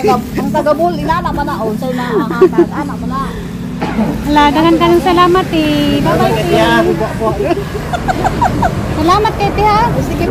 Ang tagabul, inana man na. Unsay na ahatag, anak man na. Hala, daghan ka ng salamat eh. Bye-bye, te. Salamat kay te ha. Sige.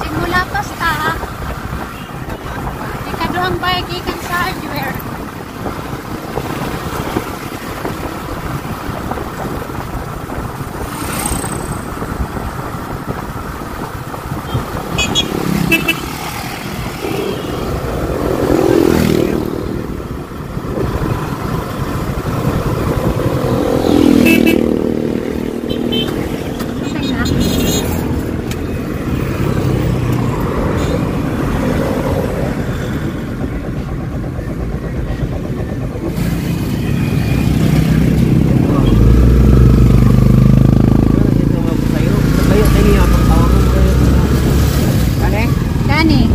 Simula pa sa ikaduhang bayag ikan sa hardware. Dani.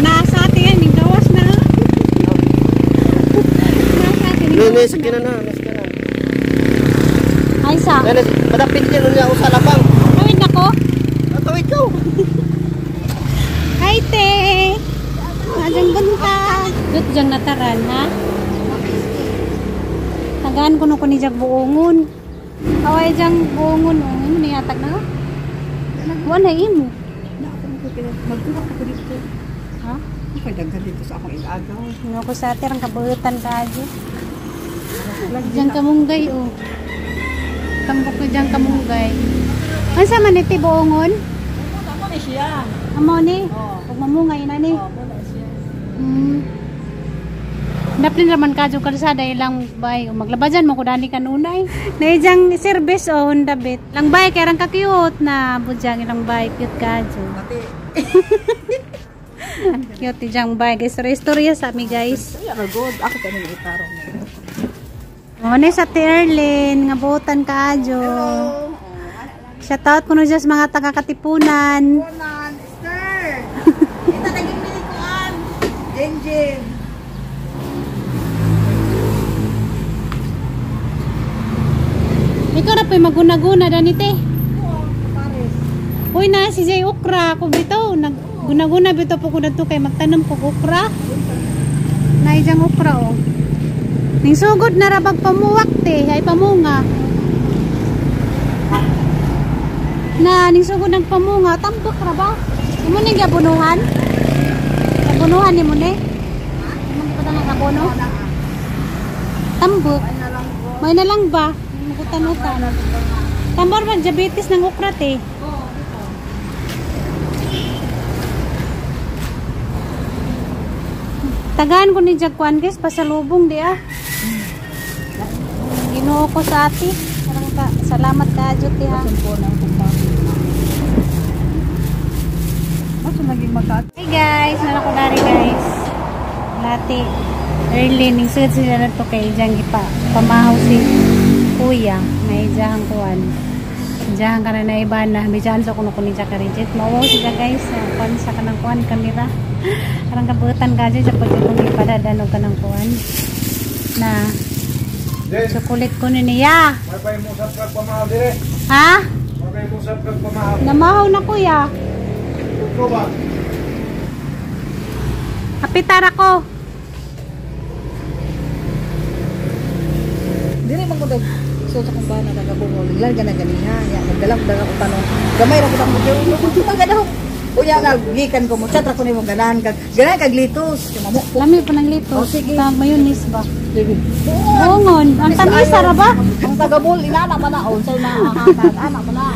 Nasa atin yan, yung gawas na. Nasa atin. Ne, sakyan na, sakyan na. Ay, sa. Ne, padapit niya nun ako sa labang. Tawid na ko. Tawid ko. Hi, te. Adyan buntag. Dut diyang nataran, ha? Tagaan ko no ko ni Jag buongon. Away diyang buongon. Oh, imo niyatag na? Wala imo. Magkuha ko dito. Ha? Ako daghan dito sa akong igagaw. Ano ko sa atin, ang kabuutan ka adyo. Diyang kamunggay, oh. Tambok ko diyang kamunggay. Ano sa man iti buongon? Amo ni siya. Amo ni? Oo. Huwag mamungay na ni. Oh, mo na siya. Daplin raman kadyo kalsada ilang bay. O maglabajan mo kudani kanunay. Naijang service o Honda Beat. Lang bay kay rang ka-cute na budyang ilang bay cute kadyo. Pati. Cute ijang bay guys. Istorya sa mi guys. Ay, ako good. Ako kaning itarong. O ni sa Erlin nga buotan kaadyo. Shout out kuno dyan sa mga taga-Katipunan. Kunan, Esther. Kita naging minikuan. Jenjen. Ikaw na po'y maguna-guna dani te. Oo, Paris. Uy na si Jay okra ko bitaw nagguna-guna bitaw po ko dadto kay magtanom ko okra. Naijang okra oh. Ning sugod na rabag pamuwak te, ay pamunga. Na ning sugod ng pamunga, tambok ra ba? Imo ning gabunuhan? Gabunuhan nimo ni? Imo pa nga gabuno? Tambok. May na lang ba? Magutan-utan. Tambor man diabetes ng okra te. Tagaan ko ni Jag kuan guys, pasalubong di ah. Ginoo ko sa ati. Parang ka, salamat ka Jute ha. Hey guys, nana ko dari guys. Lati early ning sud sila na to kay Jang gipa pamahaw si kuya na ijahang kuan. Ijahang ka na naiba na bijahan sa kuno kuno ni Jack Mawaw sila guys, kuan sa kanang kuan kamera. Parang kabutan ka dyan sa pagkakong ipadadano ka ng kuan. Na chocolate ko niya. May musap kag pamahaw dire. Ha? May musap kag pamahaw. Namahaw na kuya. Ko ba? Kapitar ako. Dili man ko so sa kong bana nagabungol. Ilan ka na ganiha. Ya, nagdala ko ko tanong. Gamay ra ko tang mudyo. Magadaw. Unya nga gikan ko mo chat ra ko nimo ganahan kag ganahan kag litos. Kay mamo. Lami pa ng litos. Oh, sige. Ta mayonnaise ba? Bungon. Ang tamis ra ba? Ang tagabol inana man na unsay maahatag ana man na.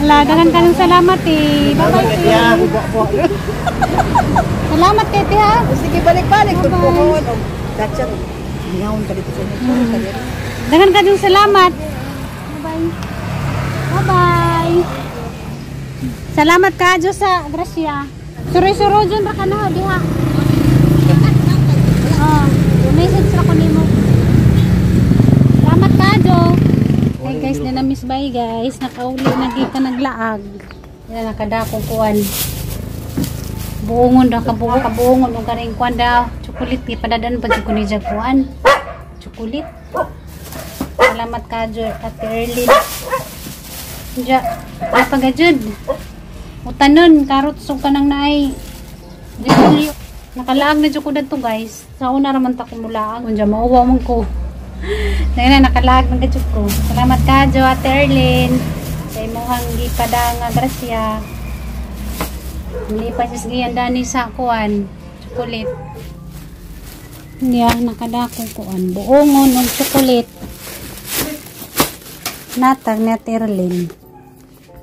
Hala, daghan ka ng salamat eh. Bye-bye, te. Salamat, tete, ha? Sige balik-balik Bye-bye. puhon og datsa. Ngawon ka dito sa inyo. Daghan ka ng salamat. Bye-bye. Bye-bye. Salamat ka, Diyos sa grasya. Suro-suro dyan ra ka na, diha. Oh, message ra ko nimo. Salamat ka, Jo. Hey guys, na na-miss bye guys. Nakauli na kita naglaag. Yan nakadakong kuan. Buongon daw kabuo kabuongon ug kaning kuan daw. Chocolate gipadadan pa jud ko ni jag kuan. Chocolate. Salamat ka, Jo, Ate Erlyn. Ja, napagajud. Utanon, karot sug ka nang naay. Di nakalaag na jud ko dadto guys. Sa una ra man ta ko mulaag. Unja mauwa man ko. Dahil na nakalaag na jud ko. Salamat ka, Jo, Ate Erlyn. Sa imong gipada nga grasya. Hindi pa siya giyanda ni sa kuan. Chocolate. Niya, nakadako kuan. Buongon og chocolate. Natag ni Ate Erlyn.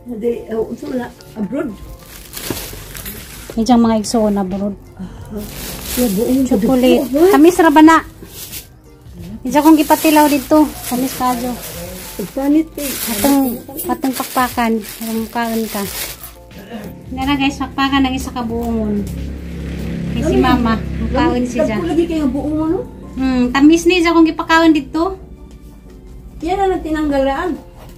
Di unsa na abroad. Medyo mga igsoon abroad. Ya buong Chocolate. Tamis ra ba na? Medyo akong gipatilaw dito. Tamis ka, Jo. Panit eh. Atong pakpakan. Kaon ka. Nara guys, pakpakan ng isa ka buongon. Kay si mama. Mukaon siya. Lagi kayo buong ano? Tamis ni siya akong gipakaon dito. Yan na lang tinanggal daan.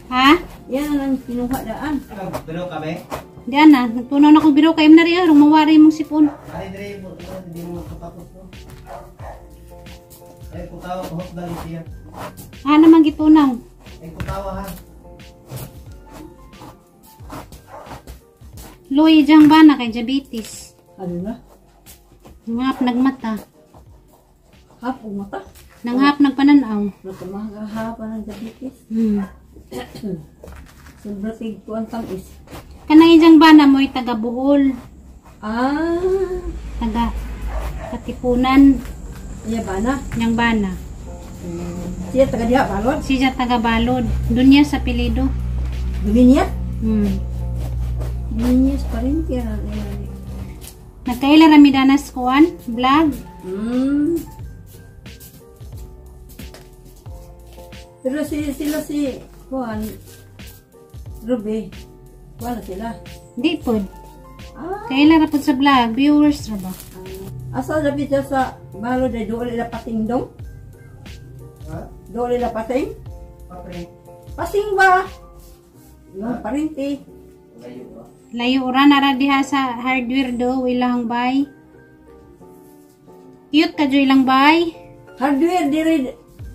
Ha? Yan na lang kinuha daan. Pero kami. Diyan na. Nagtunaw na kong biro. Kayo na rin. Rumawari mong sipon. Ay, Dre, hindi mo makapakot no. Ay, kutawa, kuhot dali siya. Ah, naman gitunaw. Ay, kutawa ha. Luy, diyang ba na kay diabetes? Ano na? Nanghap nagmata. Hap o mata. Nanghap nagpananaw. Natumahaba ng diabetes. Sobra tig ko ang tamis. Kanang ijang bana mo'y taga Bohol. Ah, Taga Katipunan. iya ba na? Niyang bana. Siya taga diha balod. Siya taga Balod. Dunya sa pilido. Duminya? Duminya pa rin siya. Nagkaila ramidanas kuan vlog. Pero sila si kuan Ruby. Kuan na sila. Di pod. Ah, Kaila ra pod sa vlog, viewers ra ba? asa dapat siya sa balod ay dool ila pating dong? Ha? Dool ila pating? Papre. Pasing ba? Yung parinti. Layo ba? Layo ra nara diha sa hardware do ilang bay. Cute ka jo ilang bay. Hardware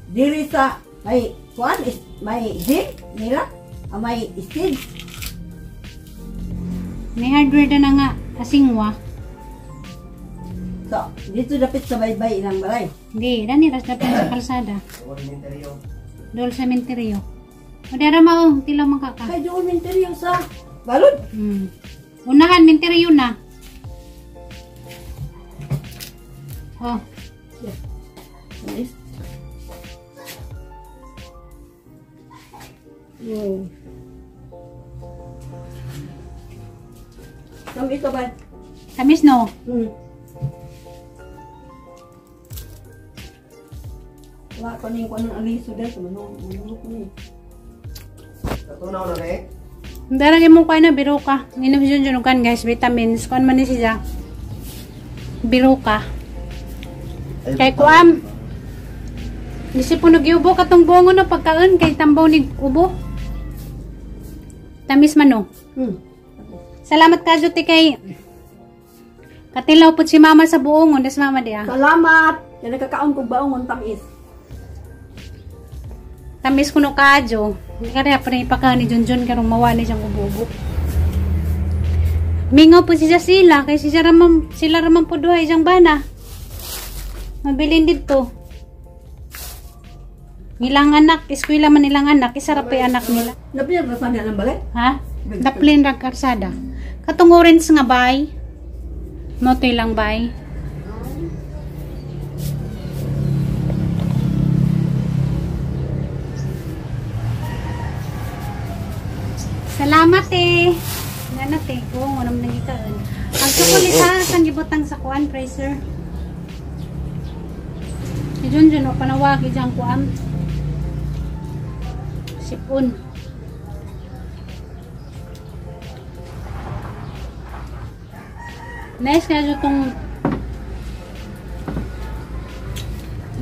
diri sa may kuan is may gym nila, may stage. May hardware da na nga asingwa. So, dito dapit sa baybay ilang balay. Di, dani ras dapit sa kalsada. Doon interior. Dol sa menteryo. O dara mao, tilaw man ka. Kay doon minteryo sa balod. Unahan menteryo na. Oh, Yeah. Nice. Yo. Tamis ka ba? Tamis no? Wala ko ning kuno ang liso dahil manunok ko ni. Natunaw na kay? Darang imong kuan na biro ka. Nginom siya dyan kan guys, vitamins. Kuan man ni siya. Biro ka. Kay kuam. Di siya po nag-iubo katong buongo na pagkaon kay tambaw ni ubo. Tamis man no. Salamat ka Juti kay katilaw po si mama sa buongon. Des mama diya. Salamat. Kaya nakakaon kog baongon tamis. Tamis kuno kadyo. Hindi ka rin pa rin ipakaon ni Junjun karong mawa ni siyang ubo-ubo. Mingaw po siya sila kay siya ramang sila ramang po duha isang bana. Mabilin dito. Ilang anak, eskwela man ilang anak, isa ra pa'y anak nila. Napiyag na sana ng balay? Ha? Daplin ra karsada. Katong orange nga bay. Motoy lang bay. Salamat eh. Nana te, ko mo naman nagikaon. Ang chocolate ha, sang gibutang sa kuan freezer. Si Junjun o panawag ijang kuan. Sipon. Nice kaya itong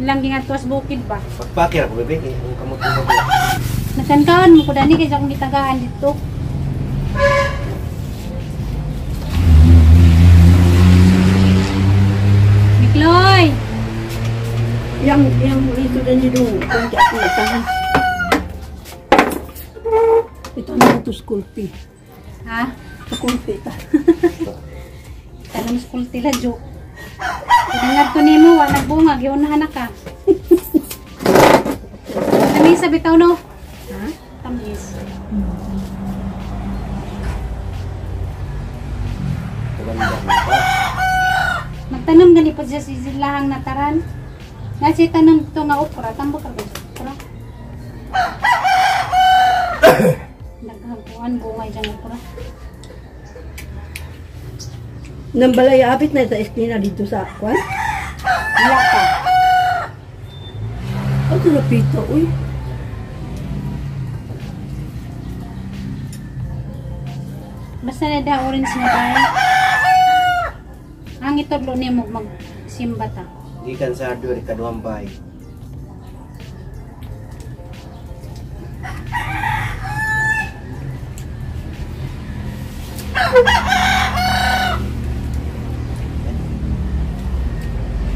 ilang gingatos bukid ba? Pagpakir ako bebe, kay ang kamot mo. Nasankaan mo ko dani kaysa akong gitagaan dito. Mikloy! Yang ito na niyo doon. Kung di ako nagtangan. Ito na ito school fee. Ha? School fee ta. Tanong school tila, Jo. Tinangad ko nimo, wa nagbunga, giunahan na ka. Tamis sa bitaw no? Ha? Tamis. Magtanom gani po siya si silahang nataran. Nasi tanom to nga okra, tambok ra ba okra? Naghaguan bungay dyan okra. Nambalay apit na sa esquina dito sa kwan. Wala pa. Ang napita, uy. Basta na da orange na tayo. Ang itudlo nimo magsimba ta. Gikan sa hardware kaduhang bahay.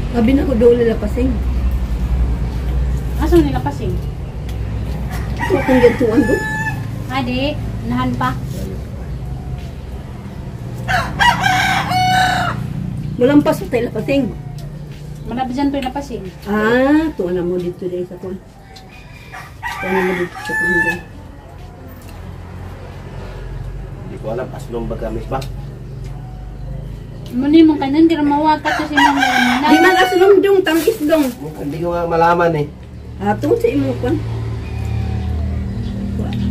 Sabi na ko doon nila pasing. Asa nila pasing? Ito akong gantuan doon. Adi, nahan pa. Malampas sa tayo pasing. Malapit dyan to pasing. Ah, tuwa na mo dito dahil sa kwan. Tuwa na mo dito sa kwan dahil. Hindi ko alam, aslong ba gamit ba? Muna yung kanan, di mawag ka to si Ma'am Lemona. Di man aslong dong, tamis dong. Hindi ko nga malaman eh. Ah, tungkol sa imong kwan.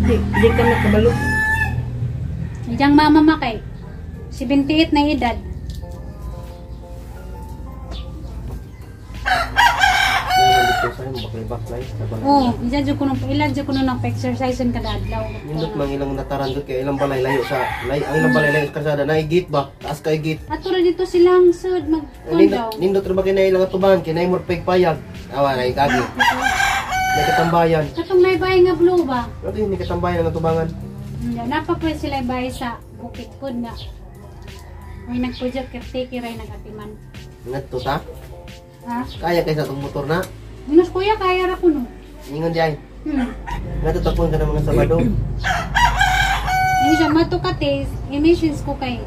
Di ka nakabalo. Iyang mama makay. 78 na edad. Oo, isa dyan ko nung ilan dyan ko nung nang exercise kada adlaw. Nindot mang ilang nataran doon kay ilang balay layo sa lay, ang ilang balay layo sa kalsada na gate ba? Taas kay gate. Ato ra dito silang sud mag Nindot, nindot ra ba kinay ilang atubangan kinay more peg payag. Awa na ikagi. May katambayan. Katong laybay nga blue ba? Ano yun, may katambayan ang atubangan? Hindi, napa po sila bay sa bukid pod nga. May nagpujok caretaker ay nagatiman. Ngadto ta? Ha? Kaya kay sa atong motor na. Minus kuya kaya ra kuno. Ningon di ay. Ngadto tapon ka ng mga Sabado. Hindi siya matukate, emissions ko kay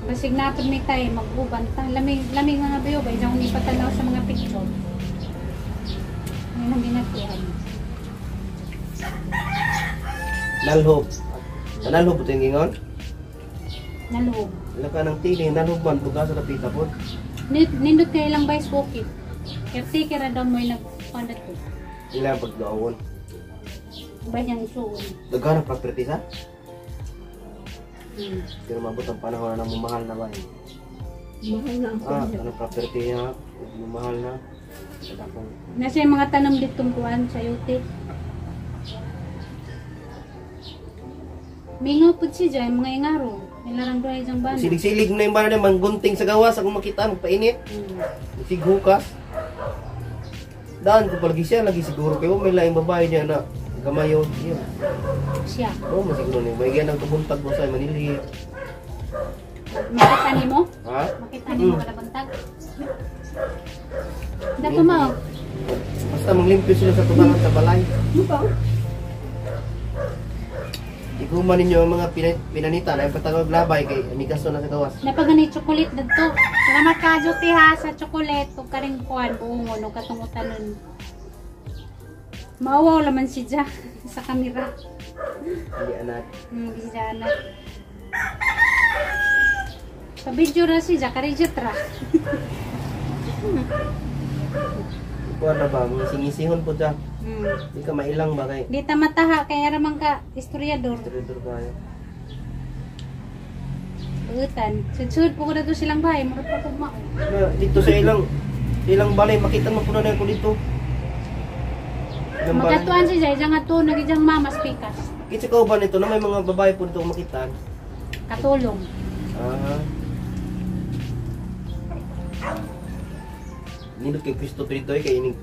basig napod may tayo mag-uban ta. Lamig lamig mga bayo ba isang ni patanaw sa mga picture. Ano ang ginatuan? Nalhob. Nalhob ito yung gingon? Nalhob. Wala ka ng tili, nalhob man, buga sa lapita po. Nindot kayo lang vice bukid. Caretaker ra daw mo'y nagpandat ko. Ilang pagdawon. Ba niyang isuon. Daghan ang property sa? Pero mabot ang panahon na namumahal na ba eh. Mahal na ang Ah, anong property niya? Mahal na. Nasa yung mga tanong ditong kuan sa yuti. Mingaw po siya dyan, mga ingaro. Nilarang doon isang bana. Silig-silig na yung bana niya, manggunting sa gawas. Akong makita, magpainit. Sighukas. Daan ko palagi siya, lagi siguro kayo. May laing babae niya na gamayon. Yan. Siya? Oo, masiguro niya. May ganang kabuntag mo sa Manili. Makita ni mo? Ha? Makita ni mo kada buntag? Dato mo. Basta manglimpyo sila sa tubangan sa balay. Ano ba? Iguman ninyo ang mga pinanita na patagog labay kay amigaso na sa gawas. Napagani chocolate dadto. Salamat ka Juti ha sa chocolate ug karing kuan buong no katong utanon. Maawaw laman si Ja sa kamera. Hindi anak. Di si Ja anak. Sa video ra si Ja kari ra. Kuan na ba mga singisihon po siya. Di ka mailang ba kay Di ta mataha kay ara man ka istoryador. Tuloy kayo. Buutan. Sudsud po ko na to silang bahay, murag pa kog mao. Na, dito sa ilang balay makita mo po na ko dito. Ilang balay. Magatuan si Ja, ijang ato nagijang mama speakers. Kitsa ka ba nito na may mga babae po dito makita? Katulong. Ah. Nindot kay Kristo dito eh, kay ining.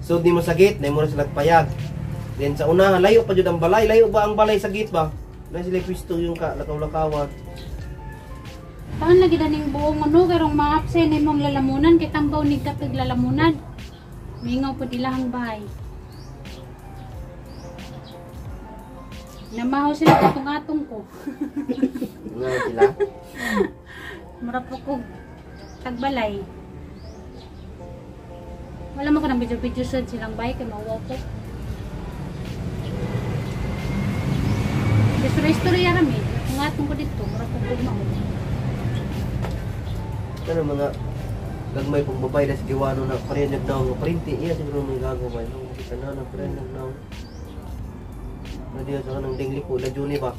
So di mo sa gate, na mo na sila payag. Then sa unahan layo pa jud ang balay, layo ba ang balay sa gate ba? Na sila Kristo yung ka lakaw-lakawan. Paan lagi daning buong ano karong maapse nimong lalamunan kay tambaw ni kapig lalamunan. Mingaw pud ilahang bahay. Namahaw sila katong-atong ko. Nga sila. Mura po kog tagbalay. Wala mo ko ng video-video sad silang bahay kay mauwaw ko. Istorya-istorya rami. Katong-atong ko dito, mura po kog mao. Ano mga gagmay pong babae na sa giwano na pareho nagdaw nga parinti iya siguro may gagawin no makita na na pareho nagdaw na diya sa kanang dingli ko la juni ba.